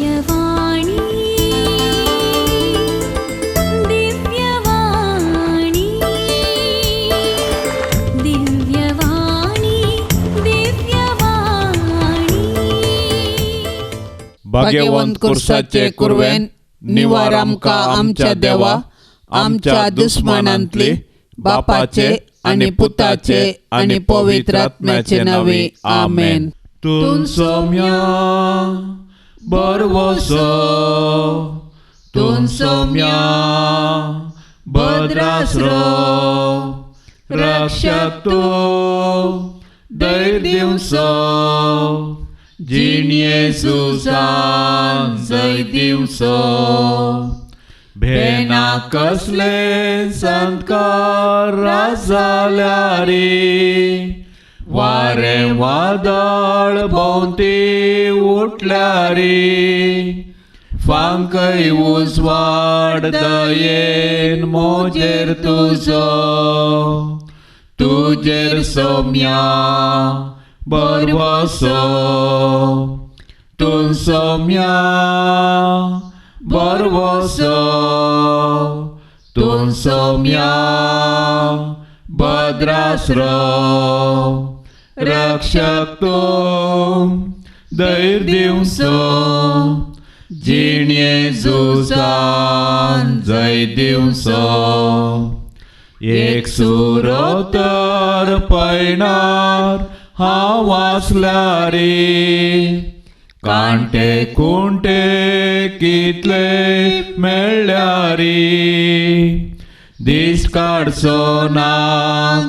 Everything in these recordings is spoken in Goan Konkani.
दिव्यवाणी, दिव्यवाणी, दिव्यवाणी, दिव्यवाणी. भाग्यवंत कुर्साचे कुरवेन निवार आमकां आमच्या देवा, आमच्या दुस्मानांतली, बापाचे आनी पुताचे आनी पवित्र आत्म्याचे नांवे, आमेन. तूं सोम्या बरवसो, तूं सोम्या भद्रासरो, रक्षक तूं धैर्य दिवचो, जिणये सुसान जय दिवचो. भेना कसले संतकार जाल्यार, वारें वादळ भोंवती उठल्यार, फांकय उजवाड दयेन मोजेर तुजो, तुजेर सोम्या बरवसो, तूं सोम्या बरवसो, तूं सोम्या भद्रासरो, रक्षक तूं धैर्य दिवचो, जिणये झुजान जय दिवचो. एक सुरो तर पयणार हांव आसल्यार, कांटे कुंटे कितले मेळ्ळ्यार, दीस काडचो ना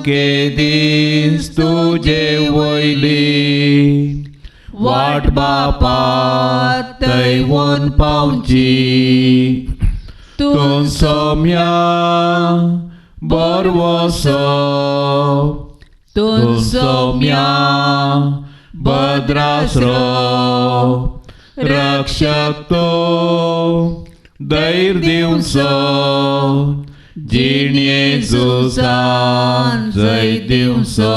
केदीस तुजे वयली, वाट बापा थंय वन पावची. तूं सोम्या बरवसो, तूं सोम्या भद्रासरो, रक्षक तूं धैर्य दिवचो, जिणये झुजान जय दिवचो.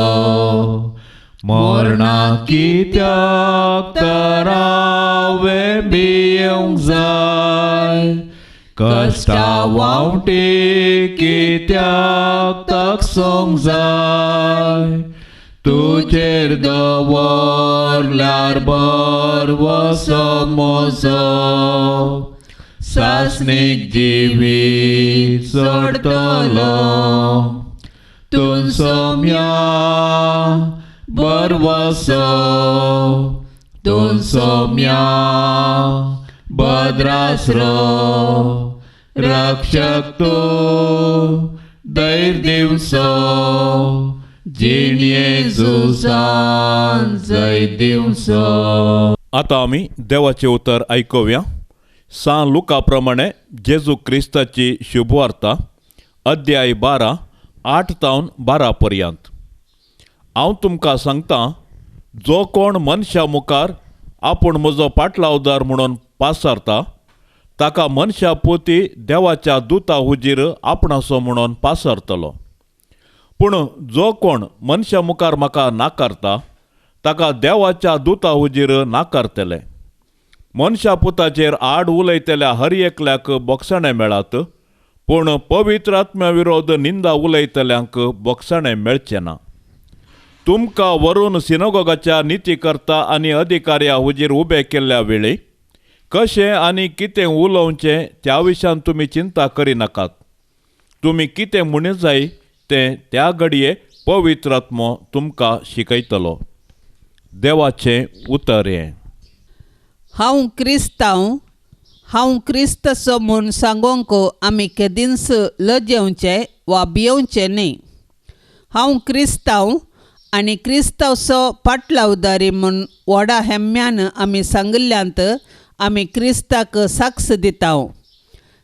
मरणा कित्याक तर हांवें भियेवंक जाय, कश्टा वावटी कित्याक तकसूंक जाय, तुजेर दवरल्यार बरवसो म्हजो, सासणीक जिवीत सोडतलो. तूं सोम्या बरवसो, तूं सोम्या भद्रासरो, रक्षक तूं धैर्य दिवचो, जिणये झुजान जय दिवचो. आतां आमी देवाचें उतर आयकुया. सां लुका प्रमाणे जेजू क्रिस्ताची शुभवार्ता, अध्याय 12, 8 तावन 12 पर्यंत. हांव तुमकां सांगता, जो कोण मनशा मुखार आपूण म्हजो पाटलावदार म्हणून पासारता, ताका मनशा पोती देवाच्या दुता हुजीर आपणासो म्हणून पासारतलो. पूण जो कोण मनशा मुखार म्हाका नाकारता, ताका देवाच्या दुता हुजीर नाकारतले. मनशा पुताचेर आड उलयतल्या हर एकल्याक बोगसाणें मेळात, पूण पवित्र आत्म्या विरोध निंदा उलयतल्यांक बोगसाणें मेळचें ना. तुमकां व्हरून सिनोगोगाच्या नितीकर्ता आनी अधिकाऱ्या हुजीर उबे केल्ल्या वेळी कशें आनी कितें उलोवचें त्या विशयान तुमी चिंता करिनाकात. तुमी कितें म्हणूं जाय तें त्या घडये पवित्र आत्मो तुमकां शिकयतलो. देवाचें उतर हें. हांव क्रिस्तांव, हांव क्रिस्तसो म्हूण सांगोंक आमी केदींच लजेवचें वा भियोवचें न्ही. हांव क्रिस्तांव आनी क्रिस्तांवचो पाटलावदारी म्हूण व्हडा हेम्यान आमी सांगिल्ल्यांत आमी क्रिस्ताक साक्ष दिता.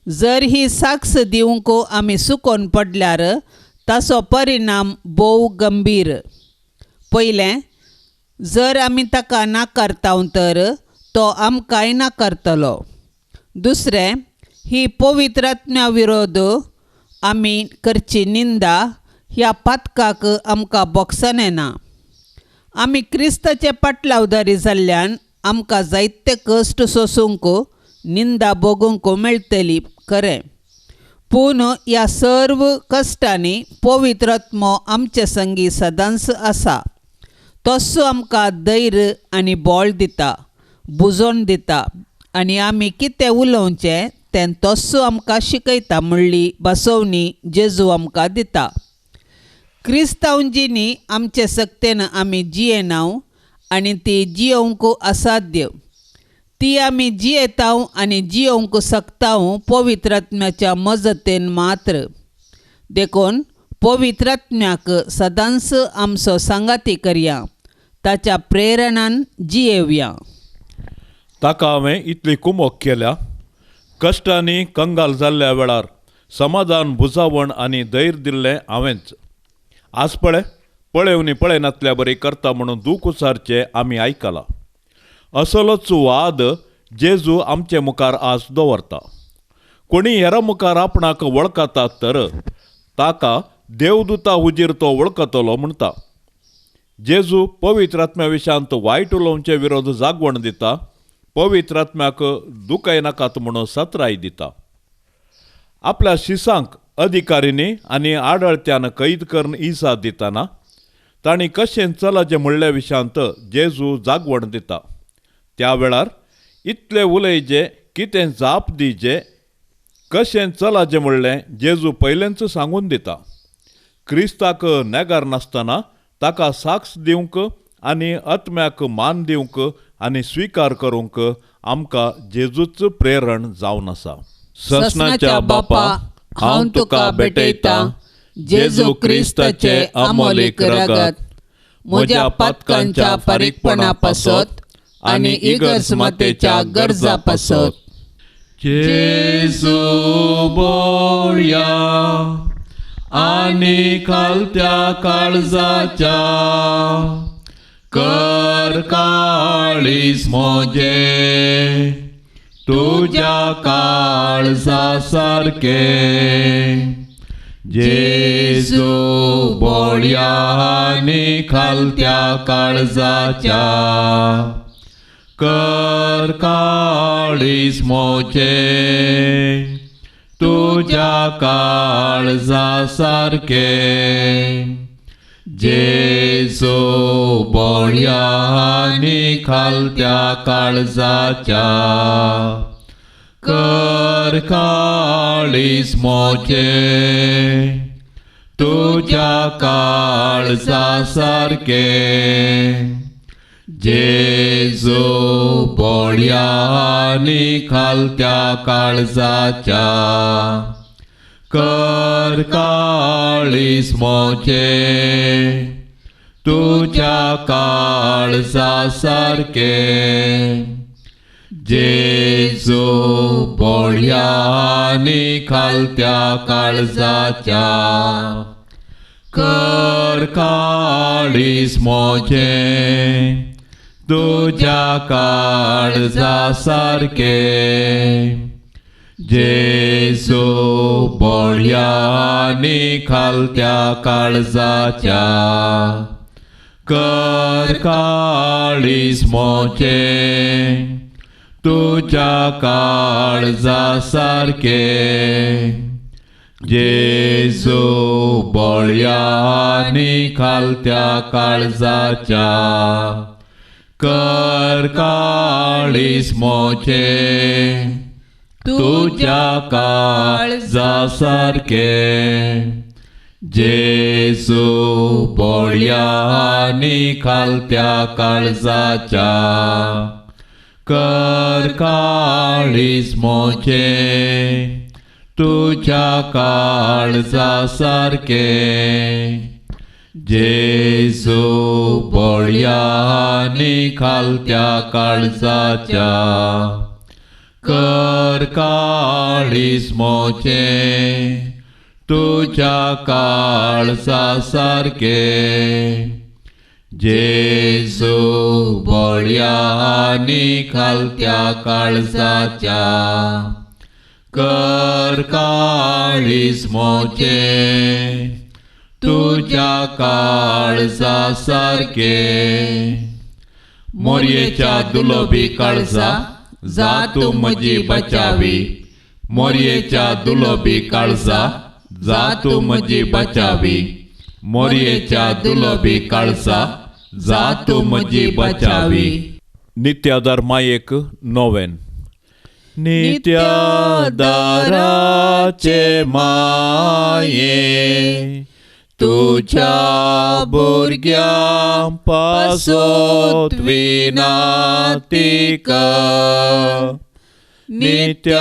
जर ही साक्ष दिवंक आमी सुकोन पडल्यार ताचो परिणाम भोव गंभीर. पयलें, जर आमी ताका नाकारता तर तो आमकांय नाकारतलो. दुसरें, ही पवित्र आत्म्या विरोध आमी करची निंदा ह्या पातकाक आमकां बोगसण येना. आमी क्रिस्ताचे पाटलावदारी जाल्ल्यान आमकां जायते कश्ट सोसूंक, निंदा भोगूंक मेळटली खरें, पूण ह्या सर्व कश्टांनी पवित्र आत्मो आमचे संगी सदांच आसा. तसो आमकां धैर्य आनी बळ दिता, बुजोवन दिता आनी आमी कितें उलोवचें तें तसो आमकां शिकयता म्हणली बसोवणी जेजू आमकां दिता. क्रिस्तांव जिणी आमचे सक्तेन आमी जियेनाव आनी ती जियोवंक असाध्य. ती आमी जियेताव आनी जियोवंक शकताव पवित्र आत्म्याच्या मजतेन मात्र. देखून पवित्र आत्म्याक सदांच आमचो सांगाती करया, ताच्या प्रेरणान जियेवया. ताका हांवें इतली कुमोक केल्या. कश्टांनी कंगाल जाल्ल्या वेळार समाधान, बुजावण आनी धैर्य दिल्लें हांवेंच. आज पळय पळेवनी पळयनातल्या बरी करता म्हणून दूख उचारचें आमी आयकलां. असलोच वाद जेजू आमचे मुखार आज दवरता. कोणी हेरा मुखार आपणाक वळखतात तर ताका देवदूता हुजीर तो वळखतलो म्हणटा. जेजू पवित्र आत्म्या विशांत वायट उलोवचे विरोध जागवण दिता, पवित्र आत्म्याक दुखयनाकात म्हणून सत्राय दिता. आपल्या शिसांक अधिकारींनी आनी आडळत्यान कैद करून इजा दितना तांणी कशें चलाचें म्हणल्या विशांत जेजू जागवण दिता. त्या वेळार इतले उलयजे, कितें जाप दिजे, कशें चलाचें म्हणलें जेजू पयलेंच सांगून दिता. क्रिस्ताक नेगार नासतना ताका साक्ष दिवंक आनी आत्म्याक मान दिवंक आनी स्विकार करूंक आमकां जेजूच प्रेरण जावन आसा. ससनाच्या बापा, हांव तुका भेटयतां जेजू क्रिस्ताचें अमोलीक रगत, म्हज्या पातकांच्या फारीकपणा पासत आनी इगर्ज मातेच्या गरजा पासत. जेजू बोळया आनी खालत्या काळजाच्या, कर काळीज म्हजें तुज्या काळजा सारकें. जेजू बोळया आनी खालत्या काळजाच्या, कर काळीज म्हजें तुज्या काळजा सारकें. जेजू बोळया आनी खालत्या काळजाच्या, कर काळीज म्हजें तुज्या काळजा सारकें. जेजू बोळया आनी खालत्या काळजाच्या, कर काळीज म्हजें तुज्या काळजा सारकें. जेजू बोळया आनी खालत्या काळजाच्या, कर काळीज म्हजें तुज्या काळजा सारकें. जेजू बोळया आनी खालत्या काळजाच्या, कर काळीज म्हजें तुज्या काळजा सारकें. जेजू बोळया आनी खालत्या काळजाच्या, कर काळीज म्हजें तुज्या काळजा सारकें. जेजू बोळया आनी खालत्या काळजाच्या, कर काळीज म्हजें तुज्या काळजा सारकें. जेजू बोळया आनी खालत्या काळजाच्या, कर काळीज म्हजें तुज्या काळजा सारकें. जेजू बोळया आनी खालत्या काळजाच्या, कर काळीज म्हजें तुज्या काळजा सारकें. मोरयेच्या दुलोबी काळजा जा तूं म्हजी बचावी. मोरयेच्या दुलोबी काळजा जा तूं म्हजी बचावी. मोरयेच्या दुलोबी काळजा जा तूं म्हजी बचावी. नित्यादार मायेक नोवेन. नित्यादाराचे माये तुज्या भुरग्यां पासत विनाती कर. नित्यादाराचे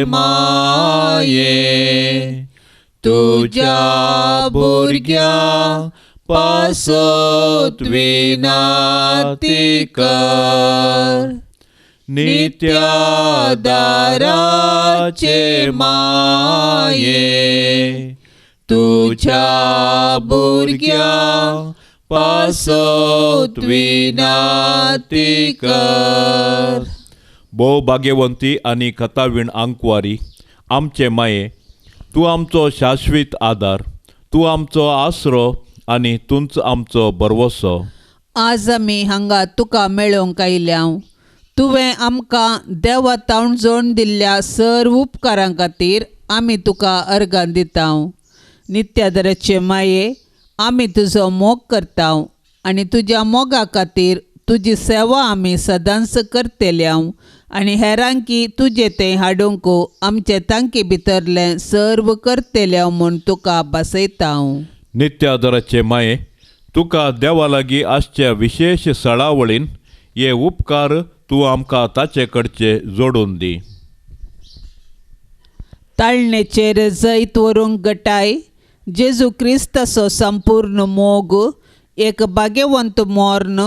माये तुज्या भुरग्यां पासत विनाती कर. नित्यादाराचे माये तुज्या भुरग्यां पासत विनाती कर. भोव भाग्यवंती आनी कथावीण आंकवारी आमचे माये, तूं आमचो शाश्वीत आदार, तूं आमचो आसरो आनी तूंच आमचो भरवसो. आज आमी हांगा तुका मेळोवंक आयल्या. तुवें आमकां देवा तावन जोड दिल्ल्या सर्व उपकारां खातीर आमी तुका अर्गां दिता. नित्यादराचे माये, आमी तुजो मोग करता आनी तुज्या मोगा खातीर तुजी सेवा आमी सदांच करतल्या आनी हेरांकी तुजें तें हाडूंक आमचे तांकी भितरलें सर्व करतल्या म्हूण तुका बसयता. नित्यादराचे माये, तुका देवा लागीं आसच्या विशेश सळावळीन हे उपकार तूं आमकां ताचे कडचे जोडून दी. ताळणेचेर जैत व्हरूंक गटाय जेजू क्रिस्ताचो संपूर्ण मोग, एक भाग्यवंत मर्ण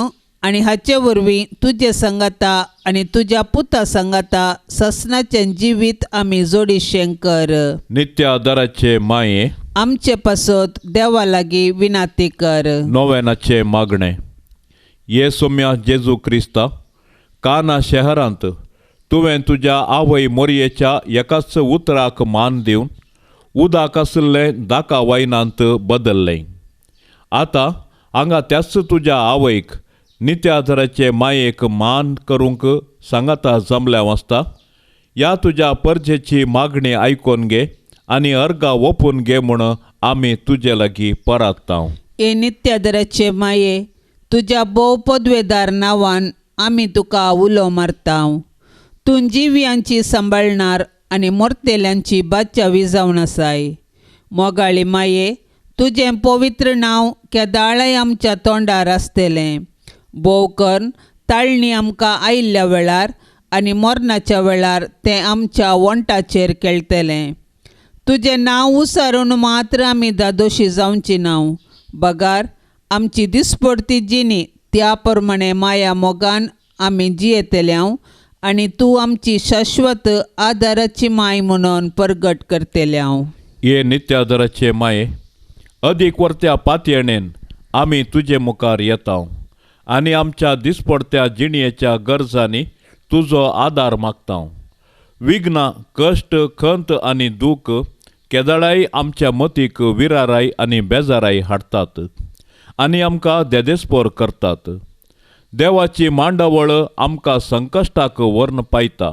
आनी हाचे वरवीं तुजे सांगाता आनी तुज्या पुता सांगाता ससनाचें जिवीत आमी जोडिशें कर. नित्यादराचे माये, आमचे पासत देवा लागीं विनाती कर. नोवेनाचें मागणें. ये सोम्या जेजू क्रिस्ता, काना शहरांत तुवें तुज्या आवय मोरयेच्या एकाच उतराक मान दिवन उदक आशिल्लें दाका वायनांत बदल्लें. आतां हांगा त्याच तुज्या आवयक नित्याधराचे मायेक मान करूंक सांगाता जमल्या वाचता. ह्या तुज्या परजेची मागणी आयकून घे आनी अर्गा ओपून घे म्हूण आमी तुजे लागीं परात्ता. हे नित्याधराचे माये, तुज्या भोव पदवेदार नांवान आमी तुका उलो मारता. तूं जिव्यांची सांबाळणार आनी मोरतेल्यांची बादशावी जावन आसाय. मोगाळी माये, तुजें पवित्र नांव केदाळाय आमच्या तोंडार आसतलें. भोव करून ताळणी आमकां आयिल्ल्या वेळार आनी मरणाच्या वेळार तें आमच्या वंटाचेर खेळटलें. तुजें नांव उसारून मात्र आमी दादोशी जावची नांव, बगार आमची दिसपडती जिणी त्या प्रमाणे माया मोगान आमी जियेतल्या आनी तूं आमची शाश्वत आदाराची माय म्हणून परगट करतल्या. हे नित्यादराचे माये, अदीक वर्त्या पातयेणेन आमी तुजे मुखार येता आनी आमच्या दिसपडत्या जिणयेच्या गरजांनी तुजो आदार मागता. विघ्नां, कश्ट, खंत आनी दूख केदळाय आमच्या मतीक विराराय आनी बेजाराय हाडटात आनी आमकां देदेस्पोर करतात. देवाची मांडावळ आमकां संकश्टाक व्हरून पायता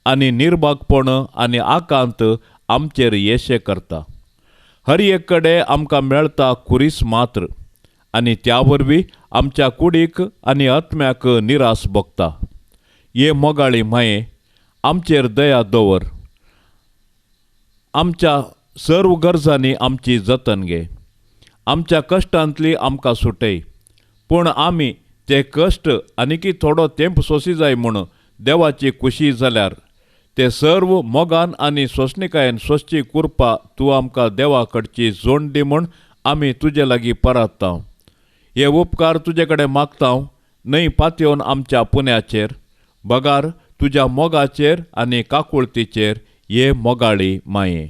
आनी निर्भागपण आनी आकांत आमचेर येशे करता. हर एक कडेन आमकां मेळटा खुरीस मात्र आनी त्या वरवीं आमच्या कुडीक आनी आत्म्याक निरास भोगता. हे मोगाळी माये, आमचेर दया दवर. आमच्या सर्व गरजांनी आमची जतन घे. आमच्या कश्टांतली आमकां सुटय, पूण आमी ते कश्ट आनीकी थोडो तेंप सोंसी जाय म्हूण देवाची खुशी जाल्यार ते सर्व मोगान आनी सोंसणिकायेन सोंसची कृपा तूं आमकां देवा कडची जोड दी म्हूण आमी तुजे लागीं परात्ता. हे उपकार तुजे कडेन मागता न्हय पातयेवन आमच्या पुण्याचेर, बगार तुज्या मोगाचेर आनी काकुळतीचेर. हे मोगाळी माये,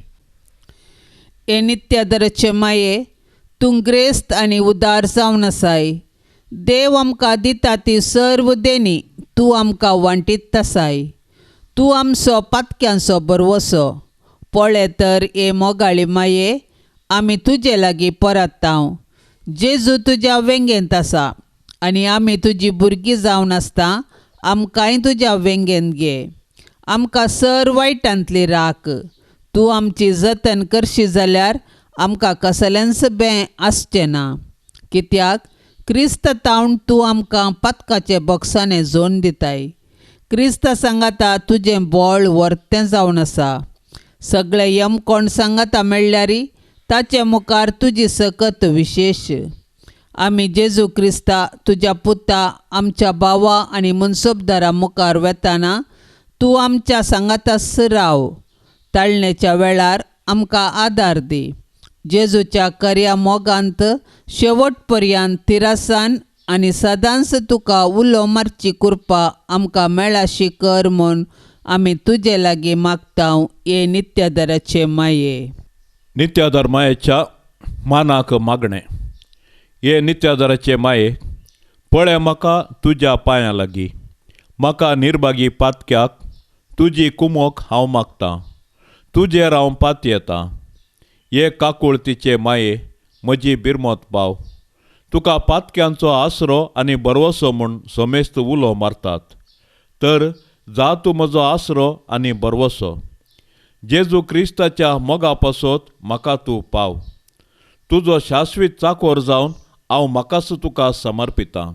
हे नित्यादराचे माये, तूं ग्रेस्त आनी उदार जावन आसाय. देव आमकां दिता ती सर्व देणी तूं आमकां वांटीत आसाय. तूं आमचो पातक्यांचो भरवसो. पळय तर हे मोगाळी माये, आमी तुजे लागीं परात्ता. जेजू तुज्या वेंगेंत आसा आनी आमी तुजी भुरगीं जावन आसता आमकांय तुज्या वेंगेंत घे. आमकां सर वायटांतली राख. तूं आमची जतन करशी जाल्यार आमकां कसलेंच बें आसचें ना, कित्याक क्रिस्त तावन तूं आमकां पातकाचे बॉक्सांनी जोन दिताय. क्रिस्त सांगाता तुजें बळ वर्तें जावन आसा. सगळे यमकोण सांगाता मेळ्ळ्यारी ताचे मुखार तुजी सकत विशेश. आमी जेजू क्रिस्ता तुज्या पुता आमच्या भावा आनी मनसोबदारा मुखार वेताना तूं आमच्या सांगाताच राव. ताळणेच्या वेळार आमकां आदार दी. जेजूच्या कर्या मोगांत शेवट पर्यंत तिरासान आनी सदांच तुका उलो मारची कृपा आमकां मेळाशी कर म्हूण आमी तुजे लागीं मागता हे नित्यादाराचे माये. नित्यादार मायेच्या मानाक मागणें. हे नित्यादाराचे माये, पळय म्हाका तुज्या पांयां लागीं, म्हाका निर्भागी पातक्याक तुजी कुमोक हांव मागतां, तुजेर हांव पातयेतां. हे काकुळतीचे माये, म्हजी बिरमत पाव. तुका पातक्यांचो आसरो आनी बरवसो म्हूण समेस्त उलो मारतात, तर जा तूं म्हजो आसरो आनी बरवसो. जेजू क्रिस्ताच्या मोगा पासत म्हाका तूं पाव. तुजो शाश्वीत चाकोर जावन हांव म्हाकाच तुका समर्पितां.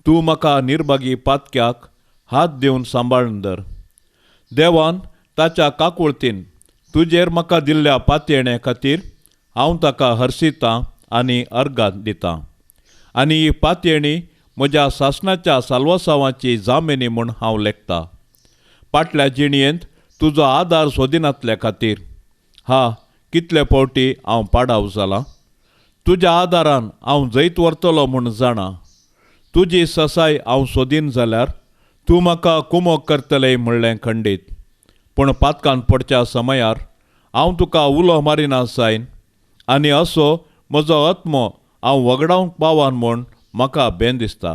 तूं म्हाका निर्भागी पातक्याक हात दिवन सांबाळून धर. देवान ताच्या काकुळतीन तुजेर म्हाका दिल्ल्या पातयेणे खातीर हांव ताका हर्शितां आनी अर्गां दितां, आनी ही पातयेणी म्हज्या सासणाच्या साल्वासांवाची जामिनी म्हूण हांव लेखता. फाटल्या जिणयेंत तुजो आदार सोदिनातल्या खातीर हा कितले फावटी हांव पाडाव जालां. तुज्या आदारान हांव जैत व्हरतलो म्हूण जाणा. तुजी ससाय हांव सोदीन जाल्यार तूं म्हाका कुमोक करतलें म्हणलें खंडीत. पूण पातकान पडच्या समयार हांव तुका उलो मारिना जायन आनी असो म्हजो आत्मो हांव वगडावंक पावन म्हूण म्हाका बेन दिसता.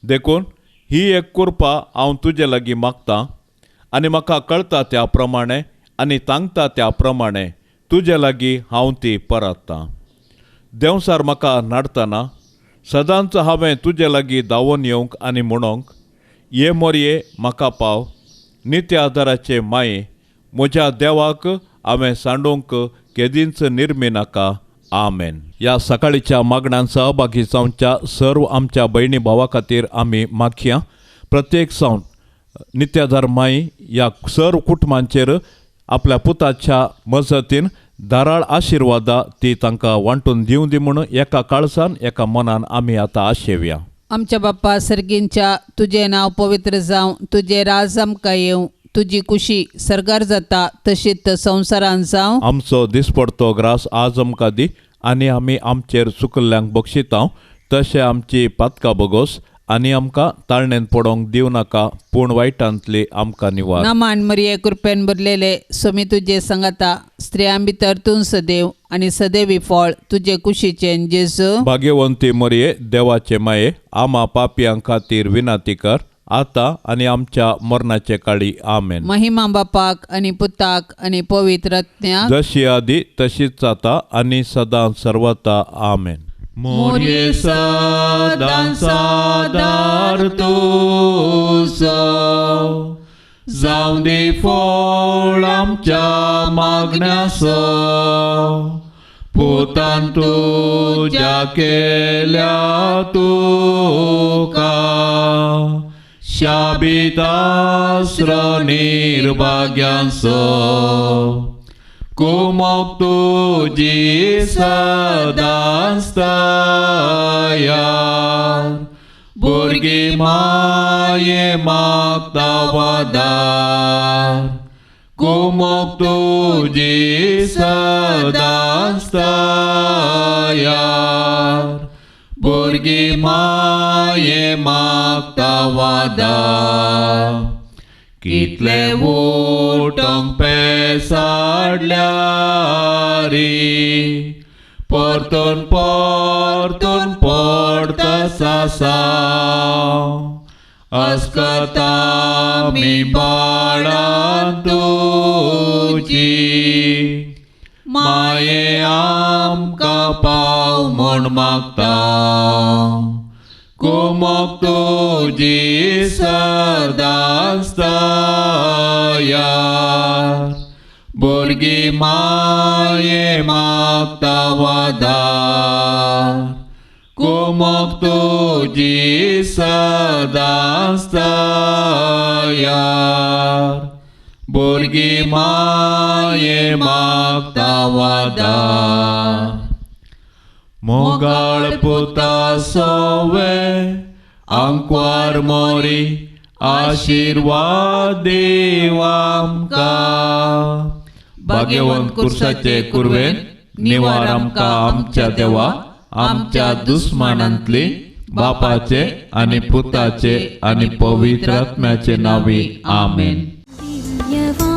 देखून ही एक कृपा हांव तुजे लागीं मागतां आनी म्हाका कळटा त्या प्रमाणे आनी तांगता त्या प्रमाणे तुजे लागीं हांव ती परततां. देंवसार म्हाका नाडतना सदांच हांवें तुजे लागीं धांवून येवंक आनी म्हणोंक, ये मोरये म्हाका पाव. नित्य आदाराचे माये, म्हज्या देवाक हांवें सांडूंक केदींच निर्मी नाका. आमेन. ह्या सकाळीच्या मागण्यान सहभागी जावच्या सर्व आमच्या भयणी भावा खातीर आमी मागया. प्रत्येक सावन नित्याधार माई ह्या सर्व कुटुंबांचेर आपल्या पुताच्या मजतीन धाराळ आशिर्वादा ती तांकां वांटून दिवं दी म्हूण एका काळसान एका मनान आमी आतां आशेवया. आमच्या बाप्पा सर्गींच्या, तुजें नांव पवित्र जावं, तुजें राज आमकां येवं, तुजी कुशी सर्गार जाता तशीच संवसारान जावं. आमचो दिसपडतो ग्रास आज आमकां दी आनी आमी आमचेर चुकल्ल्यांक बक्षितांव तशें आमची पातकां बगोस आनी आमकां ताळणेन पडोवंक दिवं नाका, पूण वायटांतली आमकां निवार. नमान मरिये, कृपेन भरलेले, स्वामी तुजे सांगाता, स्त्रियां भितर तूं सदैव आनी सदैवी फळ तुजे कुशीचें जेजू. भाग्यवंती मरिये, देवाचे माये, आमा पापयां खातीर विनंती कर आतां आनी आमच्या मरणाचे काळी. आमेन. महिमा बापाक आनी पुताक आनी पवित्र आत्म्याक, जशी आदी तशीच आतां आनी सदां सर्वता. आमेन. मोरये सदां सादार तुजो, जावं दी फळ आमच्या मागण्याचो, पुतान तुज्या केल्या तुका शाबीत आसरो निर्भाग्यांचो. कुमोक तुजी सदांच तयार, भुरगीं माये मागता वादार. कुमोक तुजी सदांच तयार, भुरगीं माये मागता वादार. कितले उठोंक पेसाडल्यारी, परतून परतून पडता सासांव, अस्कता मी बाळां तुजी, माये आमकां पाव म्हूण मागता कुमक तुजी सदांच तयार भुरगीं माये मागता वादार कुमक तुजी सदांच तयार भुरगीं माये मागता वादार मोगाळ पुता सोवे आंकवार मोरी आशिर्वाद देव आमकां भाग्यवंत कुर्साचे कुर्वेन निवार आमकां आमच्या देवा आमच्या दुस्मानांतली बापाचे आनी पुताचे आनी पवित्र आत्म्याचे नांवी आमेन. दिव्यवाणी.